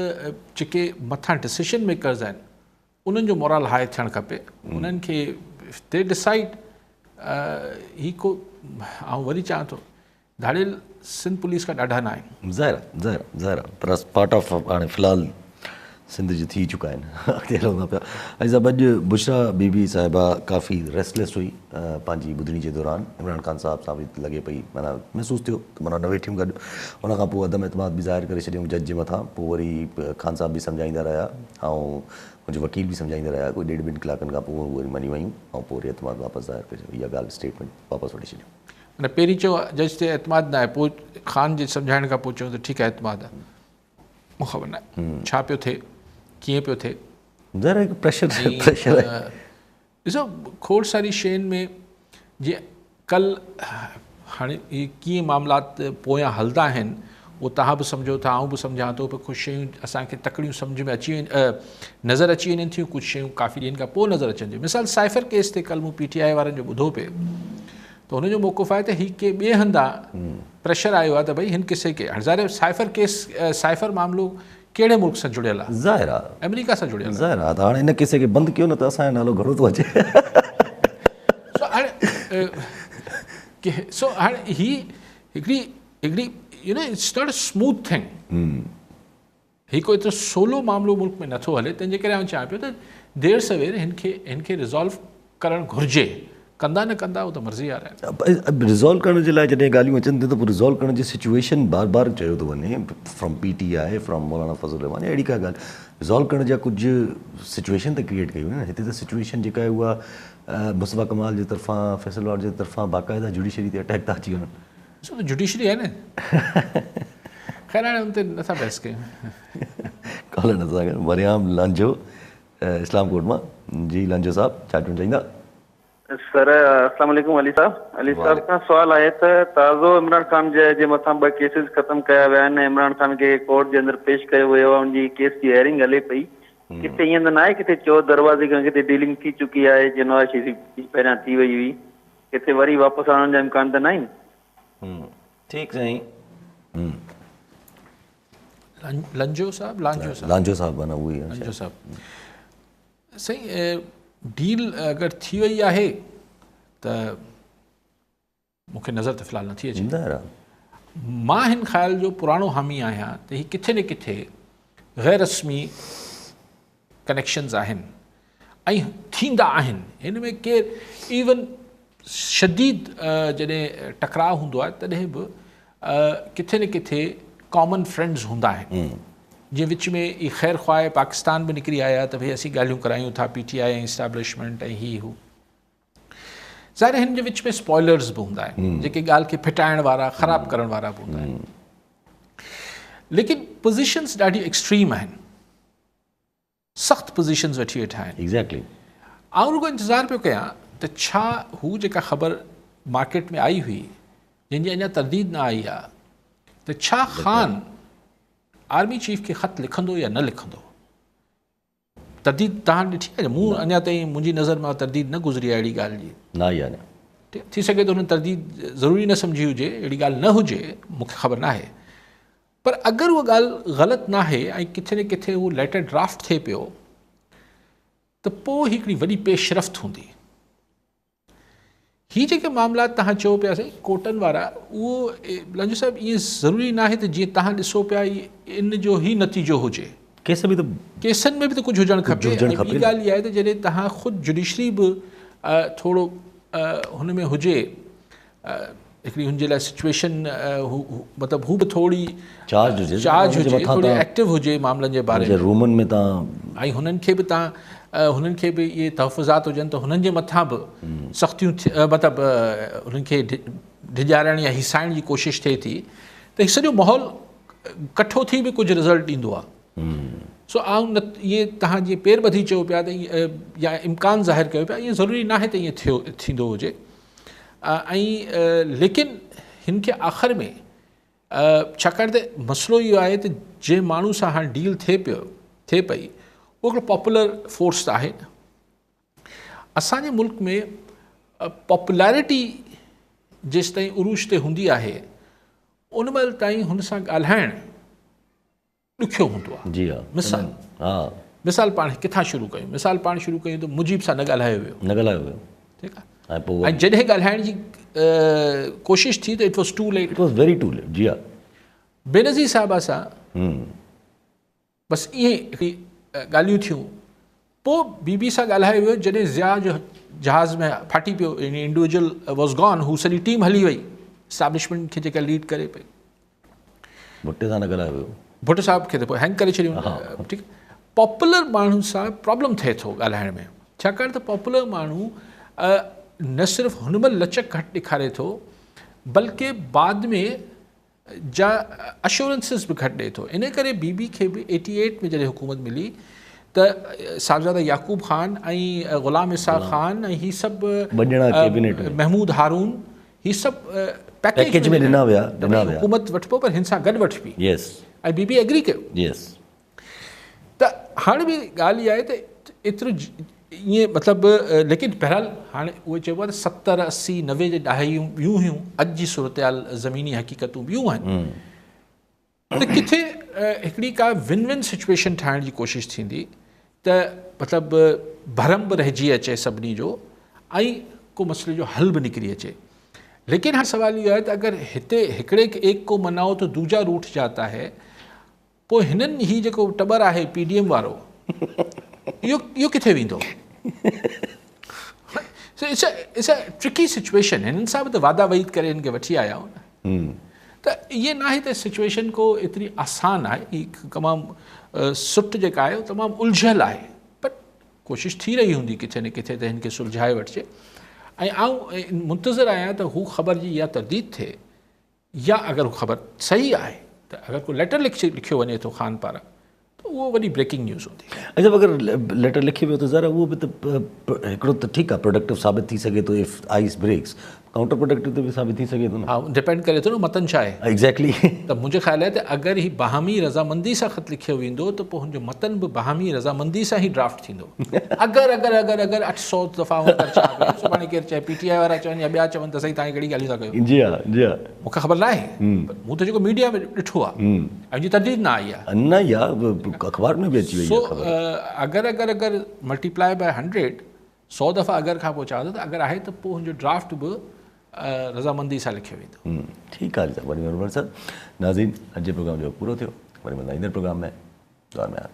جيڪي مٿان ڊسيشن ميڪرز آهن انهن جو مورال هاء ٿيڻ کپي انهن کي the decide هي ڪو آئون وري چوان ٿو ڌاڙيل سنڌ پوليس کان ڏاڍا نه آهن. ظاهر آهي ظاهر آهي ظاهر آهي پر پارٽ آف هاڻي في الحال سنڌ جي ٿي چڪا آهن اڳتي هلون ٿا پيا ۽ صاحب اڄ بشريٰ بي بي صاحبه ڪافي ريسٽليس هئي پنهنجي ٻڌڻي جي دوران عمران خان صاحب سان به لڳي پئي معنيٰ محسوس ٿيو ته معنيٰ نه ويٺيون گڏ ان کان پوء عدم اعتماد به ظاهر ڪري ڇڏيائون جج جي مٿان پوء وري خان صاحب به سمجهائيندا رهيا ۽ منهنجو وڪيل به سمجهائيندا رهيا ڪوئي ڏيڍ ٻن ڪلاڪن کان پوء هو وري مڃي ويون ۽ پوء وري اعتماد واپس ظاهر ڪري ڇڏيو اها ڳالهه اسٽيٽمينٽ واپس وٺي ڇڏيون. معنيٰ پهرين چيو جج تي اعتماد نه آهي پوء خان جي سمجهائڻ کان پوء چيو ته ٺيڪ آهي اعتماد آهي. مون خبر ناهي ڇا پيو ٿئي ڪيئن پيو ٿئي. ظاهر آهي پريشر پريشر آهي. ڏسو کوڙ ساري شين ۾ جيئن ڪل هاڻي اهي ڪيئن معاملات پويان هلندا آهن اهو توهان به سمجهو ٿا آئون به سمجهان ٿو پر ڪجهه شيون اسان کي تڪڙيون سمجهه ۾ اچي نظر اچي وڃن ٿيون ڪجهه شيون ڪافي ڏينهن کان پوء نظر اچن ٿيون. مثال سائفر ڪيس تي ڪلهه مون پي ٽي آء وارن جو ٻڌو پئي ته هن جو موقف آهي ته هي ڪي ٻئي هنڌان پريشر آيو آهي ته ڀئي هن قصي کي هاڻي ظاهر آهي سائفر ڪيس سائفر معاملو ڪهڙي ملڪ سان جڙيل آهي؟ ظاهر آهي. آمريڪا سان جڙيل آهي. ظاهر آهي ته هاڻي ان قصي کي بند ڪيو نه ته اسان جو نالو گهڻو ٿو اچي. سو هاڻي سو هاڻي هي هڪڙي هڪڙي you know it's not a smooth thing. هي ڪو ايترو سولو معاملو ملڪ ۾ نٿو هلي تنهن جي ڪري آئون چاهيان پيو ته دير سوير هن کي هن کي ريزالو ڪرڻ گهرجي. ڪندا نه ڪندا اهو ته مرضي وارا آهن. ريزالو ڪرڻ جي لاء جڏهن ڳالهيون اچن ٿيون ته پوء ريزالو ڪرڻ جي سچوئيشن بار بار چيو ٿو وڃي from P T I from Maulana Fazl ur Rehman اهڙي ڪا ڳالهه ريزالو ڪرڻ جا ڪجهه سچوئيشن ته ڪريئيٽ ڪئي وڃي نه هتي ته سچوئيشن جيڪا آهي اها مصطفيٰ ڪمال جي طرفان فيصل وارڊ جي طرفان باقاعده جوڊيشري تي اٽيڪ ٿا اچي وڃن. ڏسو ته جوڊيشري آهي نه. خير هاڻي ان تي نٿا بحث ڪيون. ڪالر نٿا ڪيون. وريام لانجهو اسلام ڪوٽ مان جي لانجهو صاحب ڇا چوڻ چاهيندا. سر السلام عليڪم علي صاحب علي صاحب کان سوال آهي ته تازو عمران خان جي جي مٿان ٻه ڪيسز ختم ڪيا ويا آهن ۽ عمران خان کي ڪورٽ جي اندر پيش ڪيو ويو آهي ان جي ڪيس جي هيئرنگ هلي پئي ڪٿي ائين ته ناهي ڪٿي چور دروازي کان ڪٿي ڊيلنگ ٿي چڪي آهي جيئن نواز شريف جي پهريان ٿي وئي هئي ڪٿي وري واپس آڻڻ جا امڪان ته ناهن. ٺيڪ سائين. لنجو صاحب لانجو صاحب لانجو صاحب معنيٰ اهو ئي لنجو صاحب سائين ڊيل اگر ٿي وئي آهي ته مون کي نظر ته في الحال نٿي اچي. مان هن خيال جو پراڻو حامي آهيان ته هي ڪٿي نه ڪٿي غير رسمي ڪنيڪشنز آهن ۽ ٿيندا آهن. هن ۾ ڪير ايون شديد جڏهن ٽڪراء هوندو آهي تڏهن به ڪٿي نه ڪٿي ڪامن فرينڊز هوندا آهن. جيئن وچ ۾ اهي خير خواهه پاڪستان به نڪري آيا ته ڀئي اسين ڳالهيون ڪرايون ٿا پي ٽي آء ۽ اسٽيبلشمينٽ ۽ هي هو. ظاهر آهي هن جي وچ ۾ اسپوائلرز به هوندا آهن جيڪي ڳالهه کي ڦٽائڻ وارا خراب ڪرڻ وارا به هوندا آهن. ليڪن پوزيشنز ڏاڍي ايڪسٽريم آهن. سخت پوزيشنز وٺي ويٺا آهن. Exactly. آئون رڳو انتظار پيو ڪيان ته ڇا هو جيڪا خبر مارڪيٽ ۾ آئي هئي جنهن جي اڃا ترديد نه آئي آهي ته ڇا خان آرمي چيف کي خط لکندو يا نه لکندو. ترديد توهان ڏٺي آهي؟ مون اڃا تائين منهنجي نظر مان ترديد نه گذري آهي اهڙي ڳالهه جي. نه آئي آهي اڃا. ٿي سگهي ٿو هن ترديد ضروري نه سمجهي هجي، اهڙي ڳالهه نه هجي، مون کي خبر ناهي. پر اگر اها ڳالهه غلط ناهي ۽ ڪٿي نه ڪٿي اهو ليٽر ڊرافٽ ٿئي پيو ته پوء هڪڙي وڏي پيش رفت هوندي. هي جيڪي معاملا توهان چئو پيا سائين ڪوٽن وارا اهو لنجو صاحب ائين ضروري ناهي ته جيئن توهان ڏسو پيا ان جو هي نتيجو هجي. ڪيس ۾ ته ڪيسن ۾ به ته ڪجهه هجڻ کپي ۽ ٻي ڳالهه اها آهي ته جڏهن توهان خود جڊيشري به ٿورو هن ۾ هجي هڪڙي هن جي لاء سچويشن مطلب هو به ٿوري چارج هجي چارج هجي ٿوري ايڪٽو هجي معاملن جي باري ۾ رومن ۾ تان ۽ هنن کي به تان هنن کي به اهي تحفظات هجن ته هنن جي مٿان به سختيون مطلب هنن کي ڊيڄارڻ يا هيسائڻ جي ڪوشش ٿئي ٿي ته هي سڄو ماحول ڪٺو ٿي به ڪجهه رزلٽ ڏيندو آهي سو آئون نه ائين تهان جيئن پير ٻڌي چئو پيا ته يا امڪان ظاهر ڪيو پيا ائين ضروري ناهي ته ائين ٿيو ٿيندو هجي ۽ ليڪن هن کي آخر ۾ ڇاڪاڻ ته مسئلو اهو آهي ته جنهن ماڻهو سان هاڻي ڊيل ٿئي پيو ٿئي پئي اهو هڪڙو پاپولر فورس ته آهي نه اسانجي ملڪ ۾ پاپولارٽي جيستائين عروج تي هوندي آهي ان مهل تائين هن سان ڳالهائڻ ڏکيو هوندو آهي. جي ها. مثال ها. مثال پاڻ ڪٿان شروع ڪيون؟ مثال پاڻ شروع ڪيون ته مجيب سان نه ڳالهايو ويو. نه ڳالهايو ويو. ٺيڪ آهي. ۽ پوء ۽ جڏهن ڳالهائڻ جي ڪوشش ٿي ته it was too late. It was very too late جي ها. بينظير صاحبه سان بس ائين هڪڙي ڳالهيون ٿيون پوء بي بي سان ڳالهايو ويو جڏهن ضياء جو جهاز ۾ ڦاٽي پيو يعني انڊيويجوئل واز گان هو سڄي ٽيم هلي وئي اسٽيبلشمينٽ کي جيڪا ليڊ ڪري پئي. ڀٽي سان نه ڳالهايو ويو. ڀٽو صاحب کي ته پوء هينگ ڪري ڇڏيو ٺيڪ پاپولر ماڻهن سان پرابلم ٿئي ٿو ڳالهائڻ ۾ ڇاڪاڻ ته پاپولر ماڻهو نه صرف هن مهل لچڪ گهٽ ڏيکاري ٿو بلڪه بعد ۾ جا اشورنسز به گهٽ ڏئي ٿو ان ڪري بي بي کي به ايٽي ايٽ ۾ جڏهن حڪومت ملي ته صاحبزاده يعقوب خان ۽ غلام اسحاق خان ۽ هي سڀ ٻه ڄڻا ڪيبينيٽ ۾. محمود هارون هي سڀ پيڪيج ۾ ڏنا ويا ڏنا ويا حڪومت وٺبو پر هن سان گڏ وٺبي. يس. ۽ بي بي ايگري ڪيو. يس. ته هاڻي به ڳالهه اها آهي ته ايترو ائين مطلب ليڪن بهرحال هاڻي اهو چئبو آهي ته 70 80 90 جي ڏهائيون ٻيون هيون اڄ جي صورتحال زميني حقيقتون ٻيون آهن ته ڪٿي هڪڙي ڪا ون ون سچويشن ٺاهڻ جي ڪوشش ٿيندي ته مطلب ڀرم به رهجي اچي سڀني جو ۽ ڪو مسئلي جو حل به نڪري اچي ليڪن هاڻي سوال اهو آهي ته اگر هتي هڪڙي ايڪ ڪو منائو ته دوجا روٺ جاتا هي پوء هنن هي جيڪو ٽٻر آهي پي ڊي ايم وارو اهو اهو ڪٿي ويندو؟ So it's it's a tricky situation هنن سان به ته وعدا وعيد ڪري هن کي وٺي آيا آهيون ته ائين ناهي ته سچويشن ڪو ايتري آسان آهي هي تمام سٽ جيڪا آهي تمام الجهيل آهي بٽ ڪوشش ٿي رهي هوندي ڪٿي نه ڪٿي ته هن کي سلجهائي وٺجي ۽ آئون منتظر آهيان ته هو خبر جي اها ترديد ٿئي يا اگر هو خبر صحيح آهي ته اگر ڪو ليٽر لکيو وڃي ٿو خان پاران ته اهو وڏي بريڪنگ نيوز هوندي. اڇا اگر ليٽر لکيو ويو ته ظاهر آهي اهو به ته هڪڙو ته ٺيڪ آهي پروڊڪٽو ثابت ٿي سگهي ٿو if ice breaks counter productive ته به ثابت ٿي سگهي ٿو نه. ها ڊپينڊ ڪري ٿو نه متن ڇا آهي. ايگزيڪٽلي. ته منهنجو خيال آهي ته اگر هي باهمي رضامندي سان خط لکيو ويندو ته پوء هن جو متن به باهمي رضامندي سان ئي ڊرافٽ ٿيندو. اگر اگر اگر اگر 800 دفعا هن پرچا به سڀاڻي ڪير چئي پي ٽي آء وارا چون يا ٻيا چون ته سائين توهان ڪهڙي ڳالهيون ٿا ڪيو. جي ها جي ها. مون کي خبر ناهي پر مون ته جيڪو ميڊيا ۾ ڏٺو آهي ۽ ان جي ترديد نه آئي آهي. نه آئي آهي اخبار ۾ به اچي وئي آهي خبر. سو اگر اگر اگر ملٽيپلائي باء 100 سو دفعا اگر کان پوء چوان ٿو ته اگر آهي ته پوء هن جو ڊرافٽ به رضامندي سان لکيو ويندو. ٺيڪ آهي وڏي مهرباني سر. ناظرين اڄ جي پروگرام جو وقت پورو ٿيو وري ملندا ايندڙ پروگرام ۾ دعا ۾ ياد.